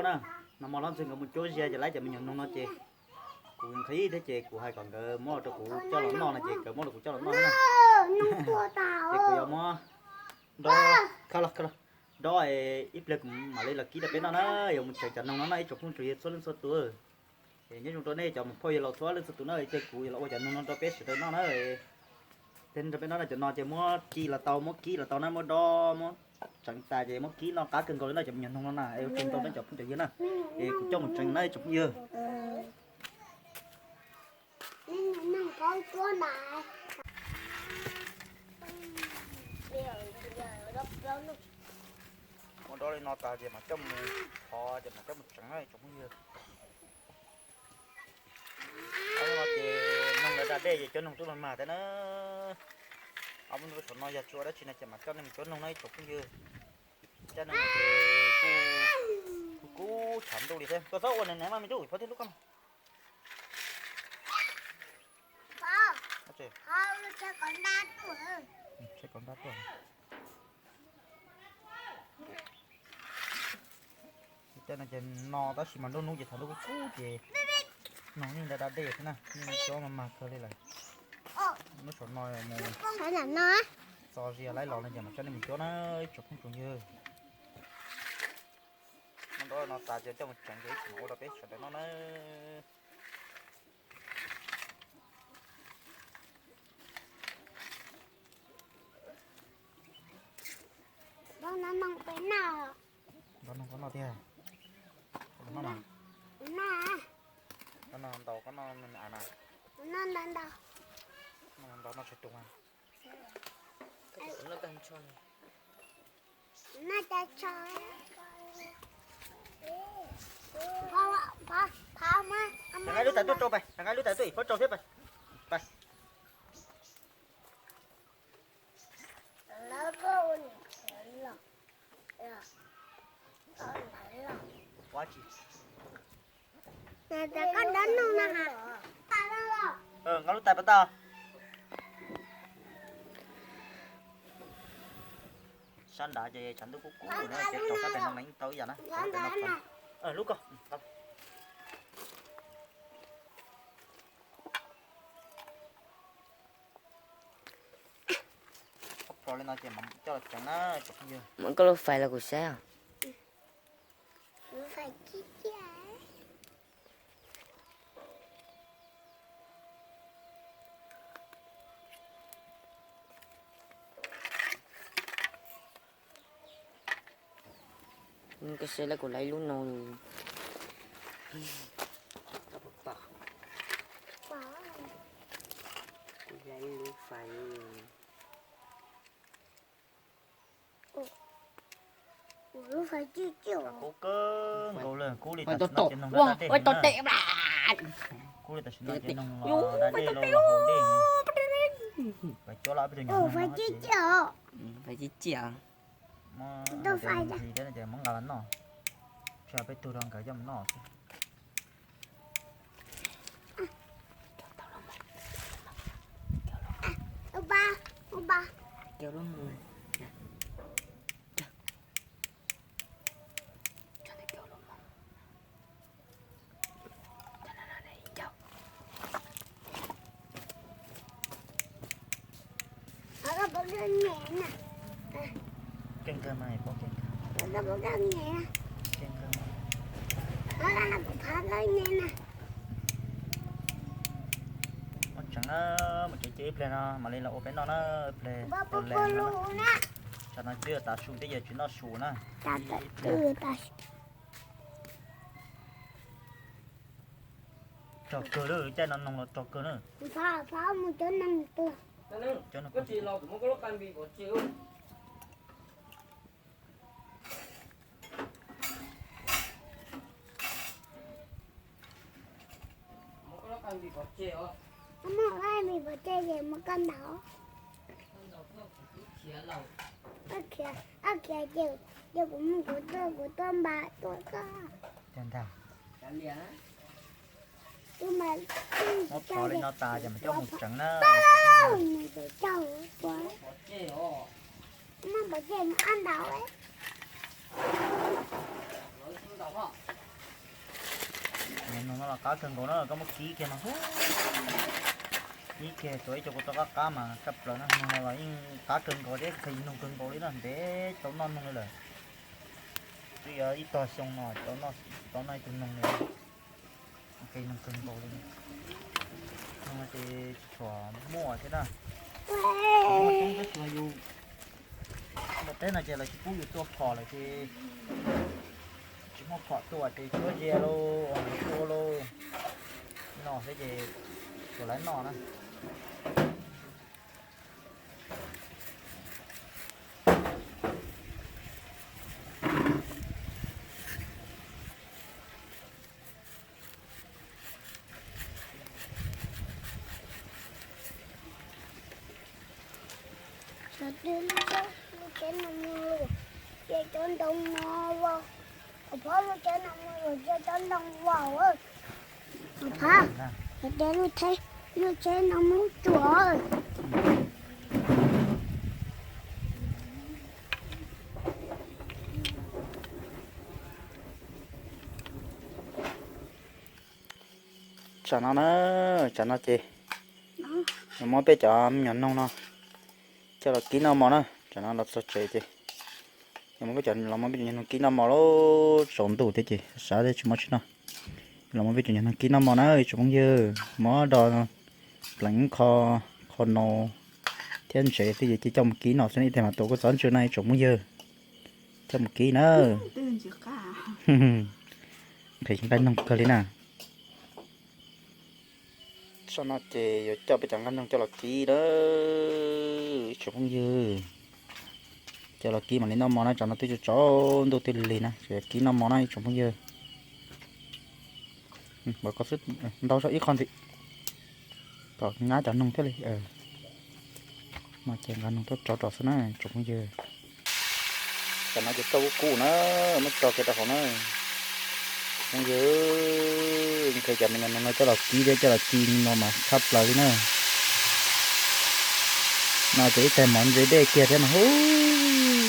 Na, nag hmo hlob ntxwg nkawd mus cuab ziab ces lawv cov me nyuam noog no ces kuv nqhis thiab ces kuv hais kom nkawd muab rau kuv coj los noj no ces nkawd muab rau kuv coj los noj na. Ces kuv yuav muab dob, dob ib pliag kuv mam li los kib rau peb noj na. Yuav mus tseev cov noog no no ib tsoom phooj ywg txhua leej txhua tus. Es nyob zoo rau nej cov mus phauj yawg laus txhua leej txhua tus na, ces kuv yuav los ua cov noog no rau peb sawv daws noj na. Ces rau peb noj no cov no ces muab ci los tau, muab kib los tau na, muab dob muab tseev tas ces muab kib noj qab kawg nkaus li na cov me nyuam noog no na. Es ua tsaug ntau nej cov phooj cov ywg na, es kuv coj mus tseev na ib tsoom phooj ywg. Muab dob li no tas ces mam coj mus thov ces mam coj mus tseev na ib tsoom phooj ywg. Ob lub no ces noog lawv da dej ces cov noog twb mag mag thiab na. Ob lub saum no yog tsis ua dab tsi no ces mam coj nej mus cuab noog na ib tsoom phooj ywg. Coj noog ces kuj kub kub tshav ntuj li thiab. Koj txhob ua nev nev mas me tub, pov thiab hlub koj mas. Tej no ces no tab sis mas nruab hnub ces thaum nruab kub kub ces noog yeej da da dej thiab na, yeej cuab mag mag kawg li lawm. Lub saum no mus txo zias laib los no ces mam coj nej mus cuab na ib tsoom phooj tsoom ywg. Muab dob no tas ces coj mus tseev ces ib chim mam ua rau peb sawv daws noj na. Dob noog koj noj tiag. Koj noj mas. Koj noj ntau koj noj me me av na. Noj ntau noj tsawg tus mas. Nqa lub tais tuaj rau pais, nqa lub tais tuaj ib pob rau thiab pais. Nqa lub tais pas tau. Sab nrad ces tshav ntuj kub kub na, ces rau sab pem no mas yeej tau ib yam na. Lub ko. Ob plos li no ces mam coj los tseev na. Muab koj lub fais los kuv saib os. Koj saib lawv kuv laiv lub no. Kuv laiv lub fais. Kub kawg nkaus lawm, kub li tam sim no ces noog da dej heev na. Kub li tam sim no ces noog los da dej los haus dej. Pais cuab lawm peb tug nyuam noog no ces muab nqis thiab no ces muab nqa los noj. Tshuav peb tug rau nkawd coj mus noj xwb. Keej kawg mas, keej kawg. Keej kawg mas. Muab tseev na, mus tsev cia ib pliag no mam li los ua peb noj na, ib pliag tau lees no. Tsam no twb yuav tav su thiab, yog tsis noj su na. Tsog kawg lawm, caij no noog los tsog kawg na. Cov no Muab phov li no tas ces mam coj mus tseev na. Noog no los qab kawg nkaus na, koj muab kib kiag mas, kib kiag tuav ib co kua txob qab qab mas tshaj plaws na. Noog no los yeej qab kawg nkaus thiab qhis noog kawg nkaus li na, ntev tau noj noog li lawm. Twb yuav ib tog xyoo no tau noj ib tug noog li, qhis noog kawg nkaus li. Noog no ces tsis tshua muaj thiab na, muaj coob thiab tsuas yus nram teb no ces lawv tsis pub yus tua phom lawm ces tsis muaj phom tua ces tsuab ze lauj, tua lauj. No thiab ces tsuas lawv noj na. Sawv daws, lub tsheb no mus lawm, cia cov ntoo no vau. Phab lub tsheb no mus lawm, cia cov ntoo vau. Phab, sawv daws, lub tsheb, lub tsheb no mus tsuam. Tsam no na, tsam no ces muab peb cov me nyuam noog no coj los kib noj mov na. Tsam no los txog tsev ces muab peb cov, los muab peb cov nyuag noog kib noj mov lauj, tsaus ntuj thiab ces sab thiab tsis muaj tsis noj. Los muab peb cov nyuag noog kib noj mov na ib tsoom phooj ywg, mov dog pleev kho, kho no thiab ntsev thiab ces coj mus kib noj xwb ib teg mas tuav kua txob ntsw na ib tsoom phooj ywg. Coj mus kib na. Nqhis nqaij noog kawg li na. Saum no ces yuav coj peb cov nqaij noog coj los kib na ib tsoom phooj ywg. Coj los kib mam li noj mov na, tsam no twb tsaus ntuj twb lig na, yuav kib noj mov na ib tsoom phooj ywg. Npam ko xwb, ntau zog ib qho ntxiv, kom nyab cov noog thiaj li. No ces nqa noog tuaj tso rau xwb na tsoom phooj ywg. Cov no ces txoj kub kub na, muab tso kiag rau hauv na. Phooj ywg, nqhis cov me nyuam noog no coj los kib thiab coj los ci no mas tshaj plaws li na. No ces ib teg mov ntse dej kiag thiab mas hu,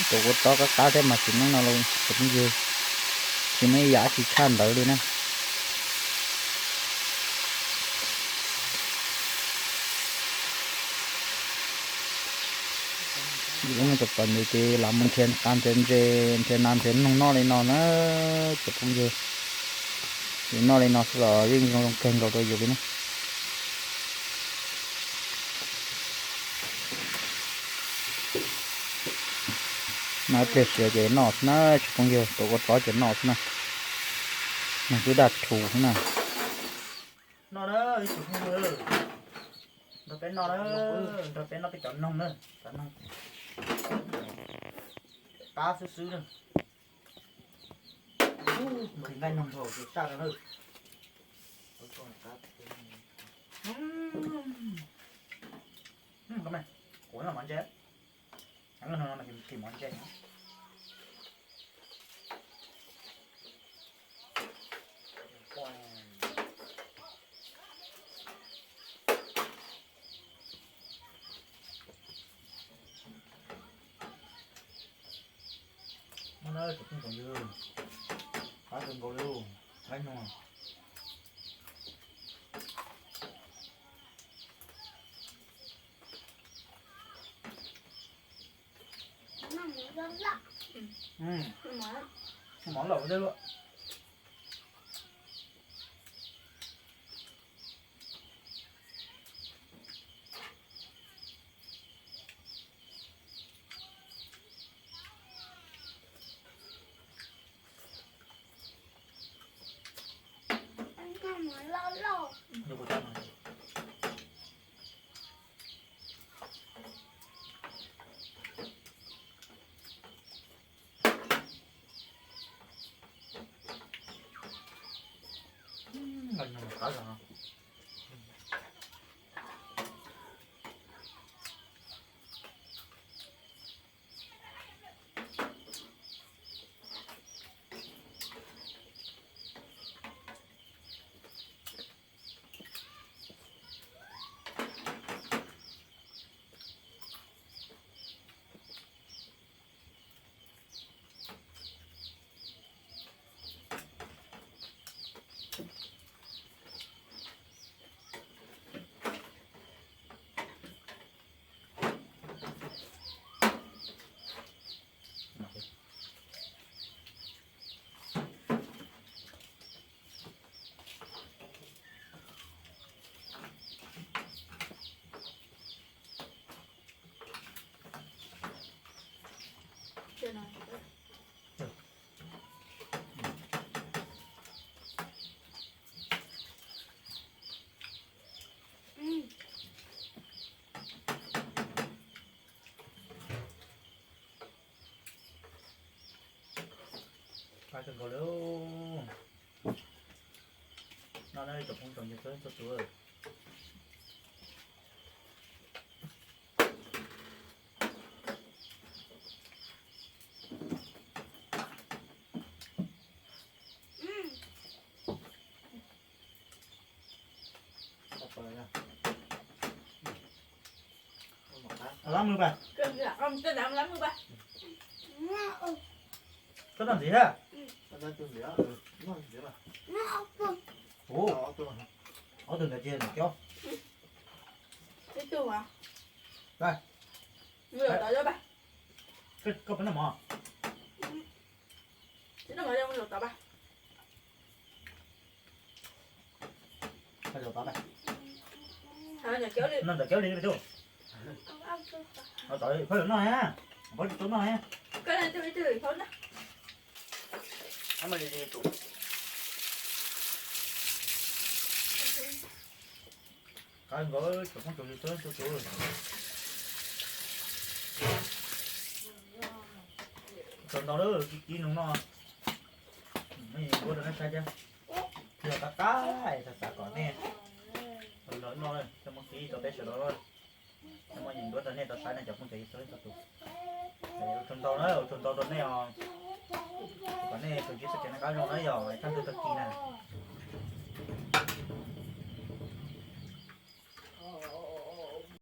tuav kua txob qab qab thiab mas tsis muaj no los tsoom phooj ywg, tsis muaj ib yam tsis tshaj ntawd li na. Yus lub neej txom txom nyem ces lam mus nrhiav qa nrhiav ntses nrhiav nas nrhiav noog noj li no na tsoom phooj ywg. Yus noj li no xwb los yeej zoo zoo kawg nkaus rau yus li na. No ib pliag siav ces noj xwb na tsoom phooj ywg, tuav kua txob ces noj xwb na. Noj twb daj rhuv xwb na. Noj na ib tsoom phooj ywg, nrog peb noj na, nrog peb noj peb cov noog na, cov noog qab xwb xwb na. Nqhis nqaij noog dhau ces saj rau na. Kuv no mov ntse, nqhis mov ntse. Muab na tsoom phooj tsoom ywg, qab kawg nkaus li, qaib noog. Mov loj thiab luaj. Kawg nkaus li. No na, ib tsoom phooj tsoom ywg txhua leej txhua tus. Lab mws pas. Koj noj ntxiv thiab? Ub, ob tug ntawd tsis noj kiag. Koj puas noj mov? Noj ntawm kiaub li me tub. Phauj noj na, Phauj tsis tau noj na. Kawg nkaus tsoom phooj tsoom ywg txhua leej txhua tus. Tsaug ntau lawm, kib kib noog no, muab yees ntuab rau nej saib thiab. Yog qab qab xav xav kom nej los noj, coj muab kib rau peb sawv daws noj, coj muab yees ntuab rau nej tau saib na cov phooj ywg txhua leej txhua tus. Ua tsaug ntau na, ua tsaug ntau rau nej os, kom nej tsuas ntsib txoj kev noj qab zoo na yog tag ntu tag kis na.